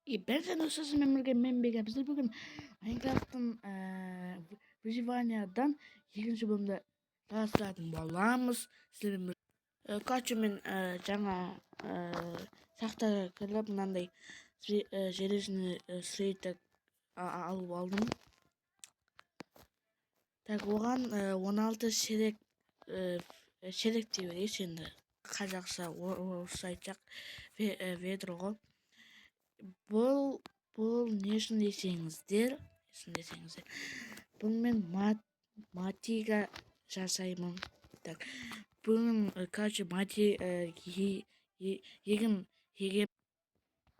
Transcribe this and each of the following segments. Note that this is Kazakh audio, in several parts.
И бәріңізге сізбен бірге мен, Бека. Біздер бүгін Майнкрафттың выживаниядан екінші бөлімді жалғастыратын боламыз. Сіздермен бір короче, мен жаңа шахтаға кіріп, мынандай железный слиток алып алдым. Так, оған 16 шелек, шелек дей берейікші енді, қазақша, орысша айтсақ, ведро ғой. Бұл не үшін десеңіздер, бұл мен мотыга жасаймын. Так, бүгін, короче, егін егем.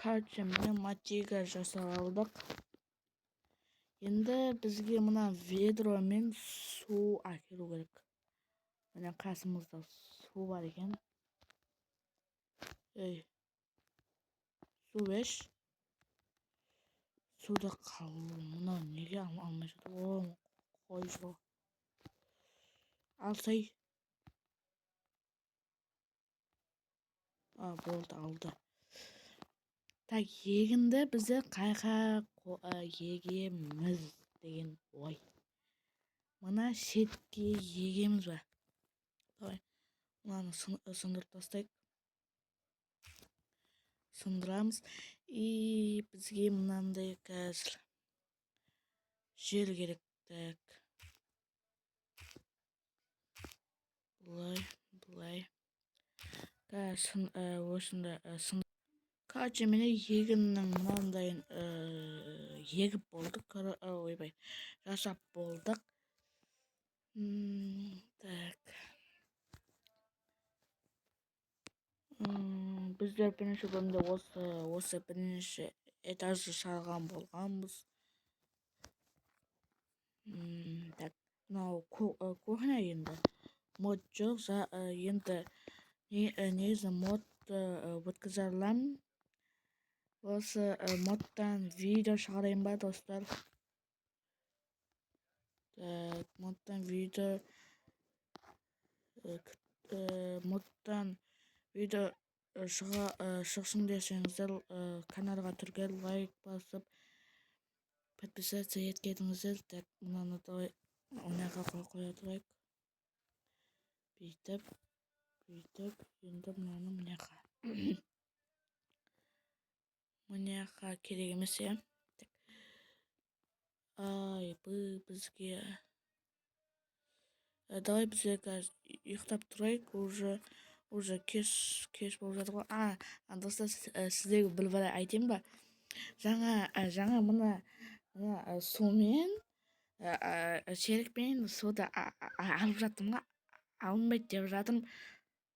Короче, міне, мотыга жасап алдық. Енді бізге мына ведромен су әкелу керек. Міне, қасымызда су бар екен. Ей, су берші. Суды мынау неге алмай жатыр? О, қой жүр. Алсай. А, болды, алды. Так, егінді біздер қайқа егеміз деген ой. Мына шетке егеміз ба? Давай мынаны сындырып тастайық. Сындырамыз. И бізге мынандай қазір жер керек. Так, былай, былай. Қазір осында. Короче, міне, егіннің мынандайын егіп болдық. Ойбай, жасап болдық. Так, біздер бірінші бөлімде осы бірінші этажды салған болғанбыз. Так, мынау кухня. Енді мод жоқ. Енді негізі модты өткізе аламын. Осы модтан видео шығарайын ба, достар? Так, модтан видео шықсын десеңіздер, каналға тіркеліп, лайк басып, подписаться етіп кетіңіздер. Так, мынаны давай мына жаққа қоя тұрайық. Бүйтіп, бүйтіп. Енді мынаны мына жаққа. Мына жаққа керек емес, иә. Ай, бізге давай, бізге қазір ұйықтап тұрайық. Уже кеш болып жатыр ғой. А, достар, сіздерге бір бәле айтайын ба? Жаңа мына сумен, шелекпен суды алып жаттым ғой. Алынбайды деп жатырмын.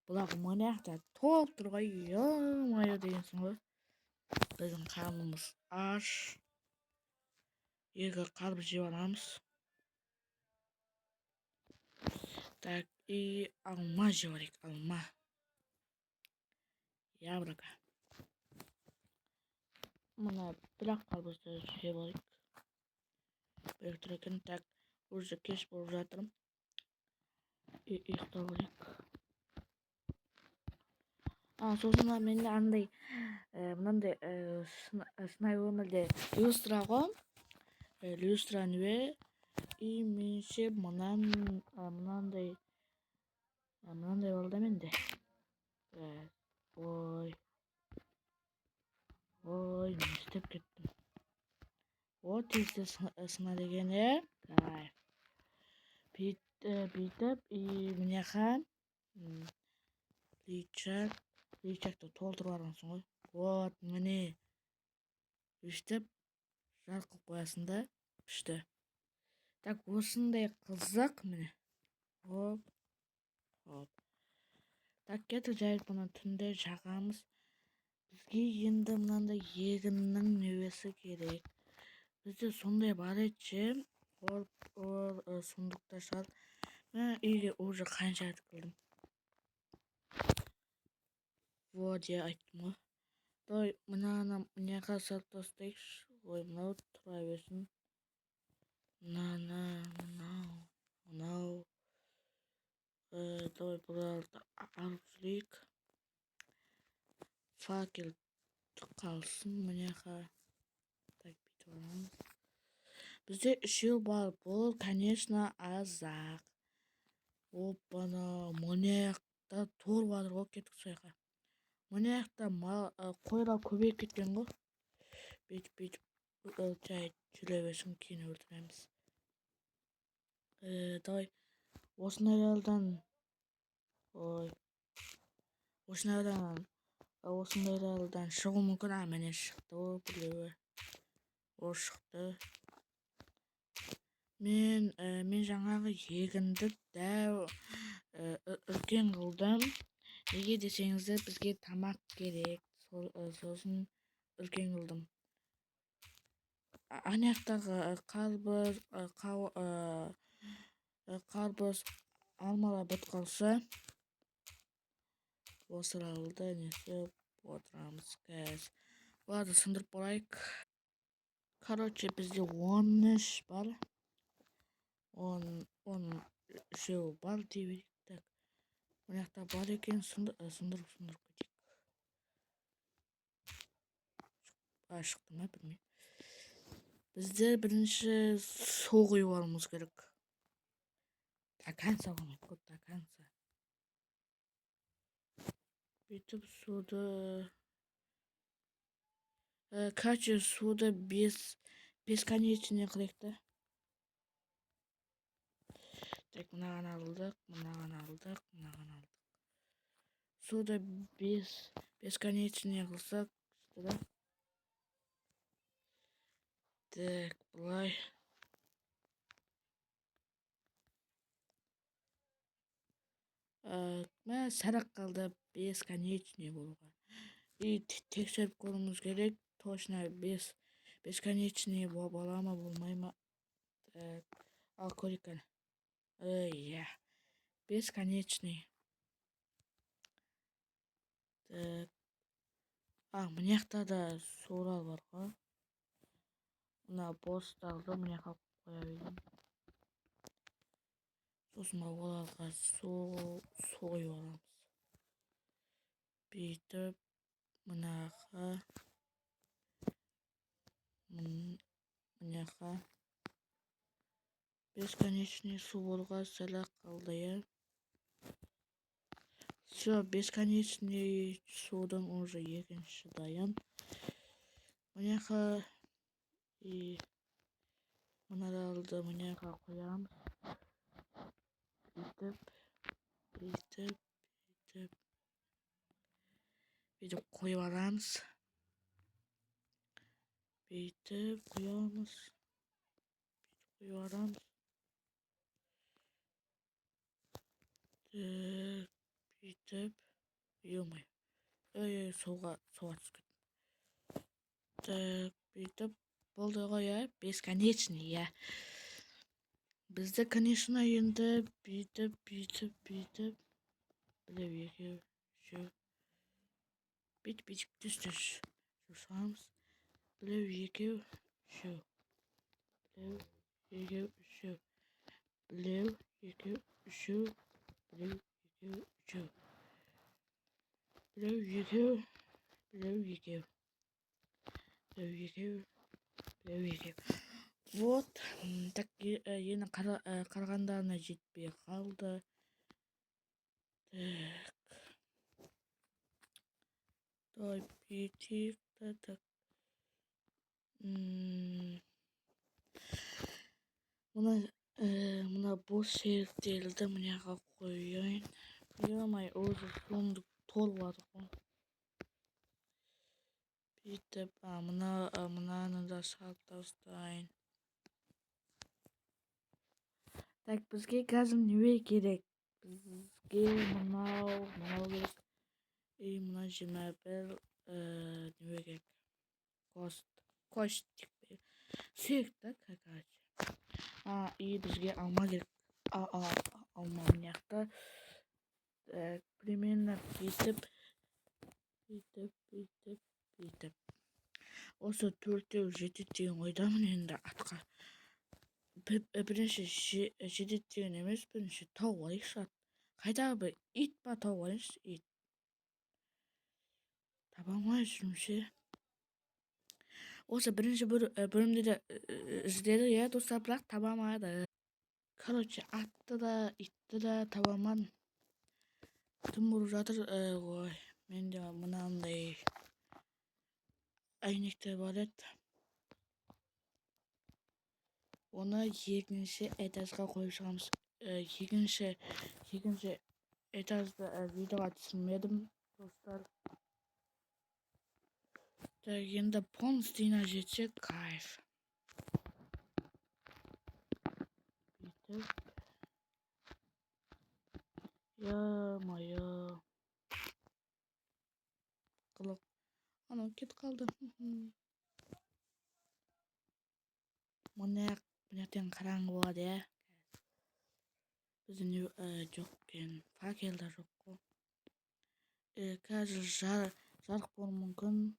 Бұлар мына жақта толып тұр ғой. Ё-моё дегенсің ғой. Біздің қарнымыз аш. Екі қарбыз жеп аламыз. Так, и алма жеп алайық, алма. Яблоко. Мына бір ақ қарбызды жеп алайық. Беріп тұр екен. Так, уже кеш болып жатыр. Ұйықтап алайық. А, сосын менде андай мынандай шынайы өмірде люстра ғой. Люстра не, и меніңше мынандай бар да менде. Ой, ой, не істеп кеттім? О, тез тез сынады екен, иә. Кайф. Бүйтіп, и мына жаққа рычагты толтырып алғансың ғой. Вот, міне, өйстіп жарық қылып қоясың да, күшті. Так, осындай қызық, міне. Хоп, хоп. Так, кеттік, жай бұны түнде жағамыз. Бізге енді мынандай егіннің мүйесі керек. Бізде сондай бар еді ше. Ол сундукта шығар. Мен үйге уже қанша рет кірдім. Вот, я айттым ғой. Давай мынаны мына жаққа салып тастайықшы. Ой, мынау тұра берсін. Мынаны, мынау, мынау. Давай бұларды алып жүрейік. Факел. Қалсын мына жаққа. Так, бүйтіп аламыз. Бізде үшеу бар. Бұл, конечно, аз-ақ. Опана, мына жақта торып жатыр ғой, кеттік сол жаққа. Мына жақта қойлар көбейіп кеткен ғой. Бүйтіп, бүйтіп, жай жүре берсін, кейін өлтіреміз. Давай, осындайлардан, ой, осындайлардан шығуы мүмкін. А, міне шықты ғой біреуі. О, шықты. Мен жаңағы егінді дәу, үлкен қылдым. Неге десеңіздер, бізге тамақ керек. Сосын үлкен қылдым. Ана жақтағы қарбыз, алмалар бітіп қалса, осыларды несіп отырамыз қазір. Бұларды сындырып болайық. Короче, бізде 13 бар. 13-еу бар дей берейік. Так, мына жақта бар екен, сындырып, сындырып кетейік. А, шықты ма, білмеймін. Бізде бірінші су құйып алуымыз керек. До конца болмайды ғой, до конца. Бүйтіп суды, короче, суды бесконечный қылайық та. Так, мынаған алдық, мынаған алдық, мынаған алдық. Суды бесконечный қылсақ, күшті да. Так, былай. Мә, сәл-ақ қалды бесконечный болуға. И тексеріп көруіміз керек, точно бесконечный бола ма, болмай ма. Так, ал көрейік кәне. Иә, бесконечный. Так, мына жақта да сулар бар ғой. Мына бостарды мына жаққа қоя берейін. Сосын барып оларға су құйып аламыз. Бүйтіп мынаға, мына жаққа бесконечный су болуға сәл-ақ қалды, иә. Все, бесконечный судың уже екінші дайын. Мына жаққа и мыналарды мына жаққа қоямыз. Бүйтіп, бүйтіп, бүйтіп, бүйтіп қойып аламыз. Бүйтіп қоямыз. Бүйтіп қойып аламыз. Так, бүйтіп, ё-моё. Ой, ой, суға түсіп кеттім. Так, бүйтіп болды ғой, иә, бесконечный, иә. Бізде, конечно, енді бүйтіп, бүйтіп, бүйтіп, біреу, екеу, үшеу, бүйтіп, бүйтіп, түс, түс шығамыз. Біреу, екеу, үшеу, біреу, екеу, үшеу, біреу, екеу, үшеу, біреу, екеу, үшеу, біреу, екеу, біреу, екеу, біреу, екеу, біреу, екеу. Вот, так, енді қарағандарына жетпей қалды. Так. Давай бүйтейік та, так. Мына бос жердерді мына жаққа қояйын. Ё-моё, уже суымды толып жатыр ғой. Бүйтіп, мынаны да салып тастайын. Так, бізге қазір не керек? Бізге мынау керек. И мына 21, не керек? Кость, кость деп. Сүйек та, короче. И бізге алма керек. Алма мына жақта. Так, примерно бүйтіп, бүйтіп, бүйтіп, бүйтіп. Осы төртеу жетеді деген ойдамын енді атқа. Бірінші жетеді деген емес, бірінші тауып алайықшы ат. Қайдағы бір ит па тауып алайыншы, ит. Таба алмай жүрмін ше. Осы бірінші бөлімде де іздеді, иә, достар, бірақ таба алмады. Короче, атты да, итті де таба алмадым. Түн болып жатыр. Ой, менде мынандай әйнектер бар еді. Оны екінші этажға қойып шығамыз. Екінші этажды видеоға түсірмедім, достар. Так, енді полностью жетсек, кайф. Бүйтіп. Ё-моё. Қылық. Анау кетіп қалды. Мына жақтан қараңғы болады, иә. Бізде не жоқ екен. Факел да жоқ қой. Қазір жарық болуы мүмкін.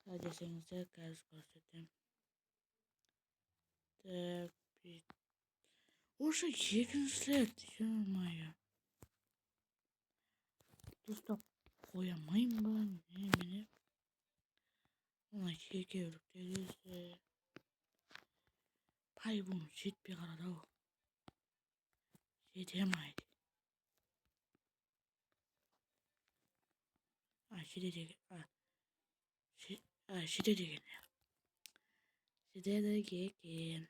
Қалай десеңіздер, қазір көрсетемін. Так, уже екінші рет, ё-моё. Дұрыстап қоя алмаймын ба, немене? Мына екеуі терезе. По-любому жетпей қалады ау. Жете ма? А, жетеді екен. А, жетеді екен. Жетеді екен.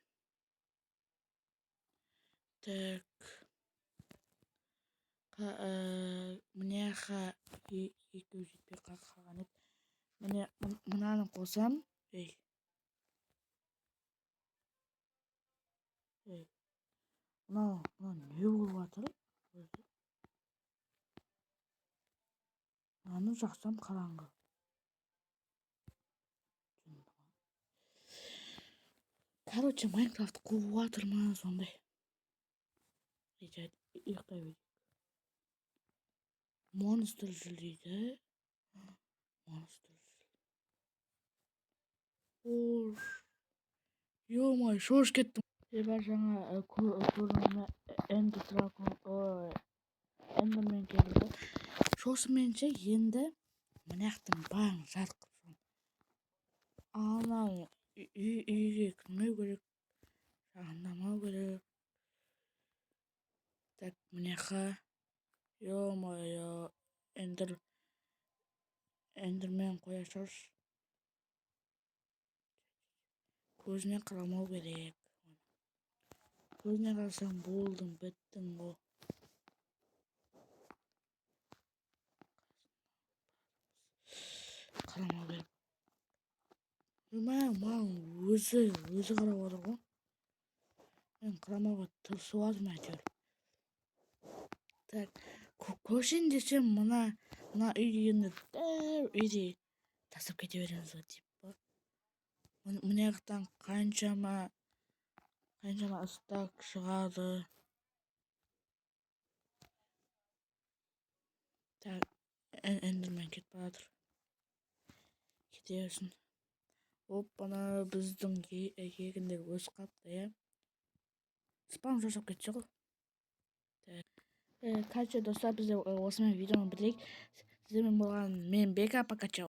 Так. Мына екеуі жетпей қалған еді. Міне, мынаны қосам. Ей. Ей. Мынау не болып жатыр? Өзі? Мынаны жақсам қараңғы. Короче, Майнкрафт қуып жатыр ма сондай. Жарайды, ұйықтай берейік. Монстр жүр дейді. Монстр жүр. Ош. Ё-моё, шошып кеттім. Себебі жаңа көрінімі Эндер Дракон, ой, Эндермен келді. Шошыменше енді мына жақтың бәрін жарық қылып шығамын. Анау үйге кірмеу керек, жақындамау керек. Так, мына жаққа, ё-моё, Эндермен қоя салшы. Көзіне қарамау керек. Көзіне қарасаң болдың, біттің ғой. Қарамау керек. Мә, маған өзі қарап отыр ғой. Мен қарамауға тырысып жатырмын әйтеуір. Так, көшейін десем, мына үй дегенді дәу үйде тастап кете береміз ғой, типа. Мына жақтан қаншама ыстық шығады. Так, Эндермен кетіп бара жатыр. Кете берсін. Оппана, біздің егіндер өсіп қалыпты, иә. Спам жасап кетсе ғой. Так. Короче, достар, бізде осымен видеоны бітірейік. Сіздермен болған мен Бека, пока, чао.